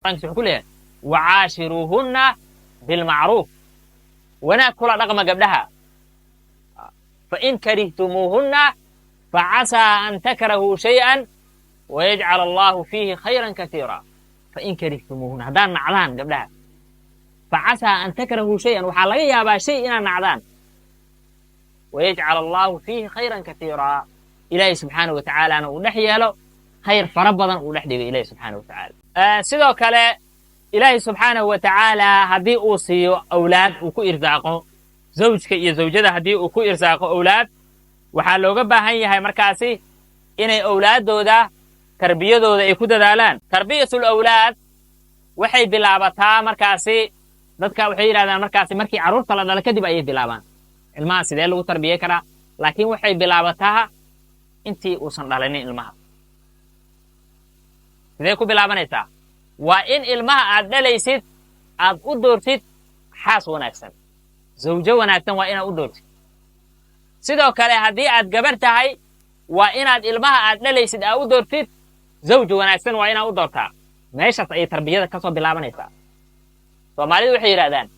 Quraankiisa wuxuu ku leeyahay wacaashiruuhunna bilmacruuf, wanaag kula dhaqma gabdhaha. Fain karihtumuuhunna facasaa an takrahuu shay'an wayajcal allahu fiihi khayran katiira. Fain karihtumuuhunna, haddaad nacdaan gabdhaha, facasaa an takrahuu shay-an, waxaa laga yaabaa shay inaad nacdaan, wayajcal allahu fiihi khayran katiira, Ilaahay subxaanahu wa tacaalana uu dhex yeelo khayr fara badan uu dhex dhigo Ilahi subxaanahu wa tacaala. Sidoo kale Ilaahay subxaanahu wa tacaala haddii uu siiyo awlaad, uu ku irsaaqo zawjka iyo zawjada, haddii uu ku irsaaqo awlaad, waxaa looga baahan yahay markaasi inay awlaaddooda tarbiyadooda ay ku dadaalaan. Tarbiyatul awlaad waxay bilaabataa markaasi, dadka waxay yidhahdaan markaasi markii carruurta la dhalo kadib ayay bilaabaan ilmaha sidee lagu tarbiyey karaa, laakiin waxay bilaabataa intii uusan dhalinin ilmaha. Sidee ku bilaabanaysaa? Waa in ilmaha aad dhalaysid aad u doortid xaas wanaagsan, zawjo wanaagsan waa inaad u doortid. Sidoo kale haddii aad gabar tahay, waa inaad ilmaha aad dhalaysid aad u doortid zawj wanaagsan, waa inaad u doortaa. Meeshaas ayay tarbiyada ka soo bilaabanaysaa. Soomaalidu waxay yidhahdaan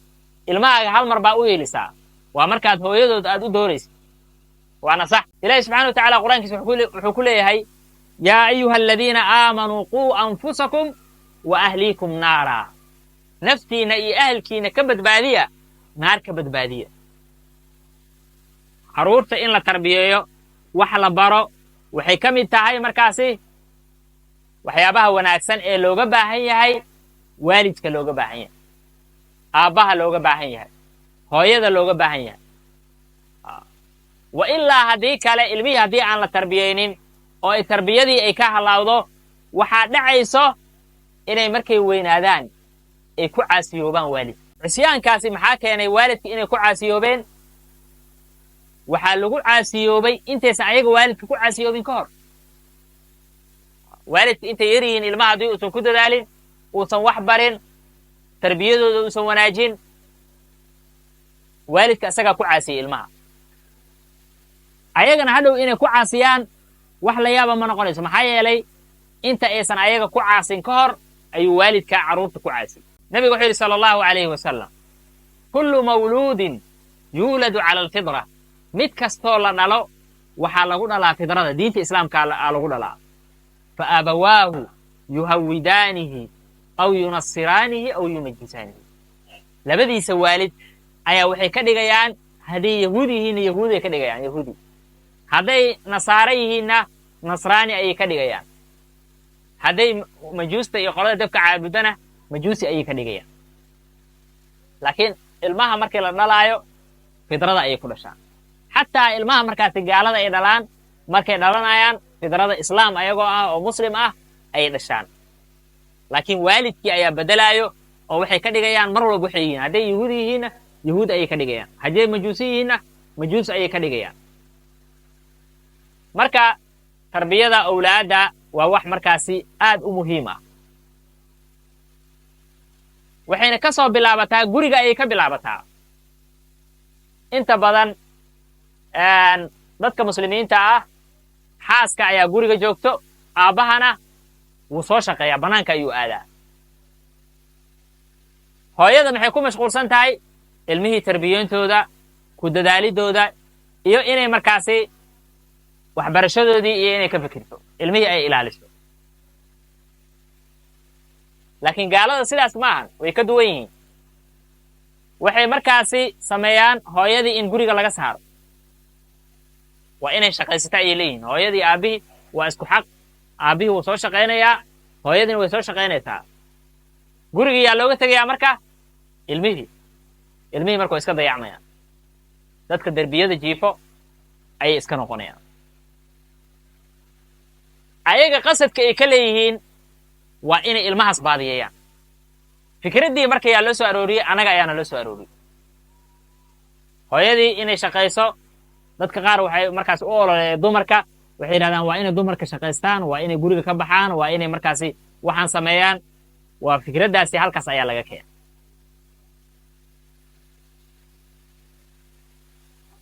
ilmahaaga hal mar baa u yeelisaa, waa markaad hooyadood aad u dooraysid, waana sax. Ilahi subxana wa tacala Qur-aankiisa wuxuu ku leeyahay: yaa ayuha aladiina aamanuu quu anfusakum wa ahliikum naara, naftiinna iyo ahalkiina ka badbaadiya naar, ka badbaadiya. Carruurta in la tarbiyeeyo, wax la baro, waxay ka mid tahay markaasi waxyaabaha wanaagsan ee looga baahan yahay waalidka, looga baahan yahay aabbaha, looga baahan yahay hooyada, looga baahan yahay. Wa ilaa haddii kale ilmihii haddii aan la tarbiyeynin oo ay tarbiyadii ay ka halaawdo, waxaa dhacayso inay markay weynaadaan ay ku caasiyoobaan waalidka. Cusyaankaasi maxaa keenay waalidka inay ku caasiyoobeen? Waxaa lagu caasiyoobay intaysan ayaga waalidka ku caasiyoobin ka hor. Waalidka intay yar yihiin ilmaha haddii uusan ku dadaalin, uusan wax barin, tarbiyadooda uusan wanaajin, waalidka isagaa ku caasiyey ilmaha. Ayagana hadhow inay ku caasiyaan wax la yaaba ma noqonayso, maxaa yeelay inta aysan ayaga ku caasin ka hor ayuu waalidkaa carruurta ku caasiyey. Nabiga wuxuu yidhi sala allahu calayhi wasalam: kullu mawluudin yuuladu cala alfidra, mid kastoo la dhalo waxaa lagu dhalaa fidrada diinta islaamka aa lagu dhalaa, fa abawaahu yuhawidaanihi aw yunasiraanihi aw yumajisaanihi. Labadiisa waalid ayaa waxay ka dhigayaan, hadday yahuud yihiinna yahuuday ka dhigayaan yahuudi, hadday nasaare yihiinna nasraani ayay ka dhigayaan, hadday majuusta iyo qolada dabka caabudana majuusi ayay ka dhigayaan. Laakiin ilmaha markii la dhalaayo fidrada ayay ku dhashaan. Xataa ilmaha markaasi gaalada ay dhalaan, markay dhalanayaan fidrada islaam ayagoo ah oo muslim ah ayay dhashaan, laakiin waalidkii ayaa bedelaayo oo waxay ka dhigayaan mar walba waxay yihiin. Hadday yahuudi yihiinna yahuud ayay ka dhigayaan, hadday majuusi yihiinna majuus ayay ka dhigayaan. Marka tarbiyada awlaadda waa wax markaasi aad u muhiim ah, waxayna ka soo bilaabataa guriga ayay ka bilaabataa. Inta badan dadka muslimiinta ah xaaska ayaa guriga joogto, aabbahana wuu soo shaqeeyaa, bannaanka ayuu aadaa. Hooyada maxay ku mashquulsan tahay? Ilmihii tarbiyeyntooda, ku dadaalidooda, iyo inay markaasi waxbarashadoodii iyo inay ka fikirto ilmihii ay ilaaliso. Laakiin gaalada sidaas ma ahan, way ka duwan yihiin. Waxay markaasi sameeyaan hooyadii in guriga laga saaro, waa inay shaqaysata ayay leeyihiin. Hooyadii aabbihii waa isku xaq, aabbihii wuu soo shaqaynayaa, hooyadiina way soo shaqaynaysaa. Gurigii yaa looga tegayaa marka? Ilmihii. Ilmihii marka way iska dayacmayaan, dadka derbiyada jiifo ayay iska noqonayaan. Ayaga qasadka ay ka leeyihiin waa inay ilmahaas baadiyeeyaan. Fikraddii marka yaa loo soo arooriyey? Annaga ayaana loo soo arooriyey hooyadii inay shaqayso. Dadka qaar waxay markaas u ololeeya dumarka, waxay yidhahdaan waa inay dumarka shaqaystaan, waa inay guriga ka baxaan, waa inay markaasi waxaan sameeyaan. Waa fikraddaasi halkaas ayaa laga keenay.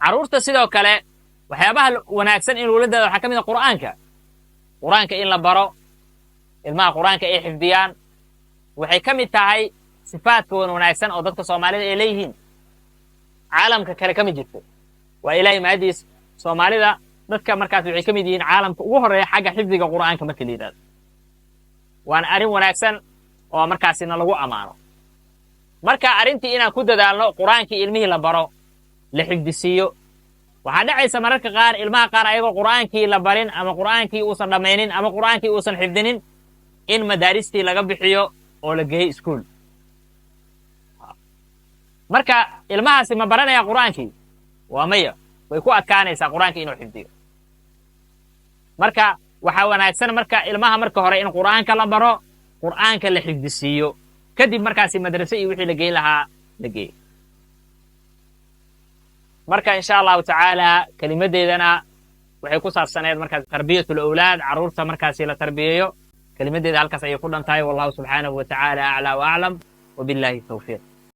Carruurta sidoo kale waxyaabaha wanaagsan in lagula dadaalo waxaa ka mid a qur'aanka. Qur'aanka in la baro ilmaha, qur'aanka ay xifdiyaan. Waxay ka mid tahay sifaadka wan wanaagsan oo dadka Soomaalida ay leeyihiin. Caalamka kale kama jirto. Waa Ilaahay mahadiis, Soomaalida dadka markaas waxay ka mid yihiin caalamka ugu horreeya xagga xifdiga Qur'aanka marka la yidhahdo. Waana arrin wanaagsan oo markaasina lagu ammaano. Marka arrintii inaan ku dadaalno, Qur'aankii ilmihii la baro, la xifdisiiyo. Waxaa dhacaysa mararka qaar ilmaha qaar ayagoo Qur'aankii la barin ama Qur'aankii uusan dhammaynin ama Qur'aankii uusan xifdinin in madaaristii laga bixiyo oo la geeyo iskuul. Marka ilmahaasi ma baranaya Qur'aankii? Waa maya, way ku adkaanaysaa Qur'aankii inuu xifdiyo. Marka waxaa wanaagsan marka ilmaha marka hore in Qur'aanka la baro, Qur'aanka la xifdisiiyo, kadib markaasi madrase iyo wixii la geyn lahaa la geeyo. Marka insha Allahu tacaala kelimadeedana waxay ku saabsaneed markaas tarbiyat alawlaad, carruurta markaasi la tarbiyeeyo. Kelimadeeda halkaas ayay ku dhan tahay. Wallahu subxaanahu wa tacaala aclaa wa aclam, wabillahi tawfiiq.